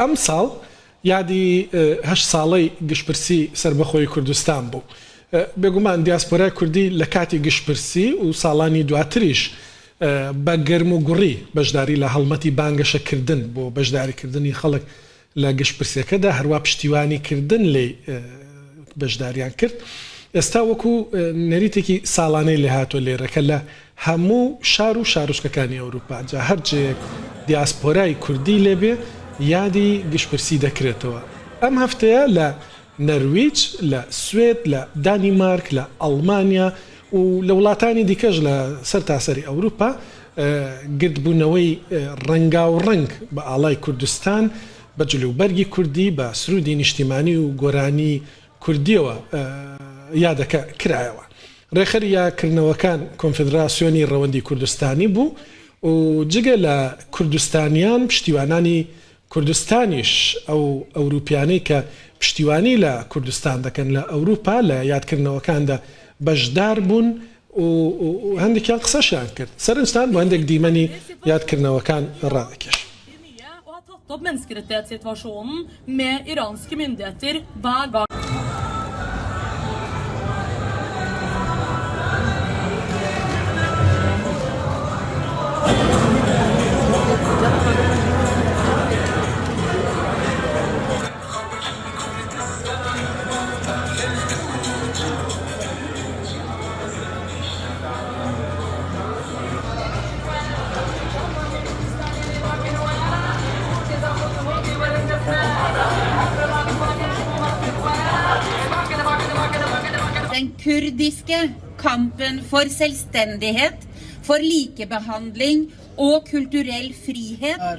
ئەمساڵ یادی هەشت ساڵەی گشتپرسی سەربەخۆی کوردستان بوو. بێگومان دیاسپۆرای کوردی لە کاتی گشتپرسی و ساڵانی دواتریش بە گەرموگوڕی بەشداری لە هەڵمەتی بانگەشەکردن بۆ بەشداریکردنی خەڵک لە گشتپرسیەکەدا هەروا پشتیوانی کردن لێی بەشداریان کرد. ئێستا وەکو نەریتێکی ساڵانەی لێهاتوە لێرە کە لە هەموو شار و شارۆچکەکانی ئەوروپا جا هەر جێیەک دیاسپۆرای کوردی لێبێ یادی گشتپرسی دەکرێتەوە. ئەم هەفتەیە لە نەرویج، لە سوێد، لە دانیمارک، لە ئەڵمانیا و لە وڵاتانی دیکەش لە سەرتاسەری ئەوروپا گردبوونەوەی ڕەنگاوڕەنگ بە ئاڵای کوردستان، بە جلوبەرگی کوردی، بە سروودی نیشتیمانی و گۆرانی کوردییەوە یادەکە کرایەوە. ڕێکخەری یاکردنەوەکان کۆنفدراسیۆنی ڕەوەندی کوردستانی بوو و جگە لە کوردستانیان پشتیوانانی کوردستانیش ئەو ئەوروپیانەی کە پشتیوانی لە کوردستان دەکەن لە ئەوروپا لە یادکردنەوەکاندا بەشدار بوون و هەندێکیان قسەشیان کرد. سەرنجتان بۆ هەندێک دیمەنی یادکردنەوەکان ڕادەکێشم. Den kurdiske kampen for selvstendighet, for likebehandling og kulturell frihet.